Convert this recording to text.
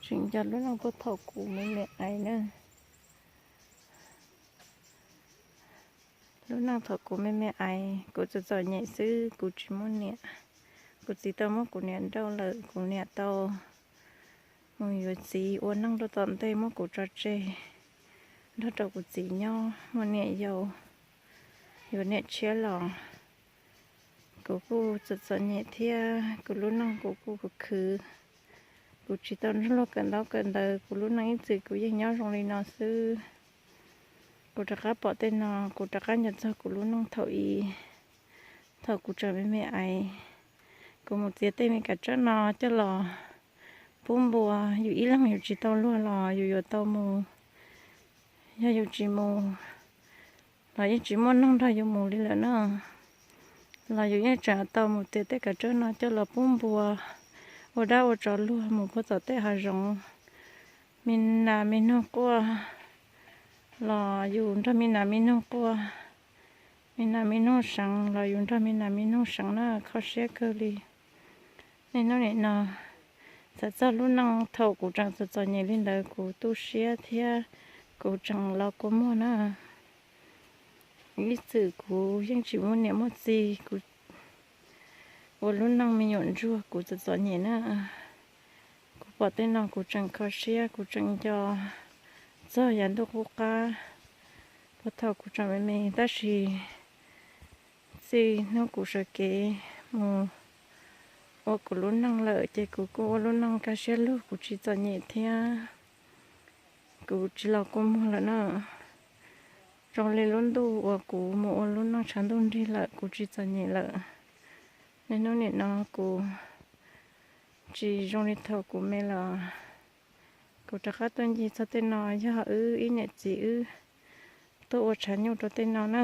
Tseem nco lub neej puag thaum kuv me me aiv na. Lub neej thaum kuv me me aiv, kuv txom txom nyem xwb, kuv tsis muaj niam. Kuv txiv tau muab kuv niam nrauj lawm, kuv niam tau mus yuav txiv ua neej rau tom ntej muab kuv tso tseg nrog rau kuv txiv nyob, muaj niam yau, yuav niam tshiab los. Kuv kuj txom txom nyem thiab kuv lub neej kuv kuj khwv khwv. Kuv tsis tau nrog luag kawm ntaub kawm ntawv, kuv lub neej ib txwm kuv yeej nyob zoo li no xwb. Kuv rov qab pom tej no, kuv rov qab nco txog kuv lub neej thaum i, thaum kuv tseem me me aiv. Kuv mus txiav tej me kav tsawb no coj los pub npua, yus ib leeg yus tsis tau luag los yus yuav tau mus. Yog yus tsis mus los yeej tsis muaj neeg nrog yus mus li lawm na. Los yus yeej tseem tau mus txiav tej kav tsawb no coj los pub npua, ua dab ua tsov luag mus puag tom tej hav zoov. Me nas me noog quaj los yus nrog me nas me noog quaj. Me nas me noog seev los yus nrog me nas me noog seev na, kho siab kawg li. Niaj hnub nim no xav txog lub neej thaum kuv tseem txom txom nyem li ntawd kuv tu siab thiab kuv tseem los kua muag na. Ib txwm kuv yeej tsis muaj niam muaj txiv, kuv ua lub neej me nyuam ntsuag kuv txom txom nyem na. Kuv pom tej no kuv tseem kho siab, kuv tseem nco txog yav ntuj qub qab puag thaum kuv tseem me me, tab sis txij hnub kuv sawv kev mus ua kuv lub neej lawm ces kuv kuj ua lub neej kaj siab lug, kuv tsis txom nyem thiab kuv tsis los kua muag lawm na. Zoo li lub ntuj uas kuv mus ua lub neej tshav ntuj nrig lawm, kuv tsis txom nyem lawm. Niaj hnub nim no kuv tsis zoo li thaum kuv me lawm. Kuv rov qab tuaj ncig txog tej no yog wb ib niam txiv wb tuaj ua tshav nyuj rau tej no na.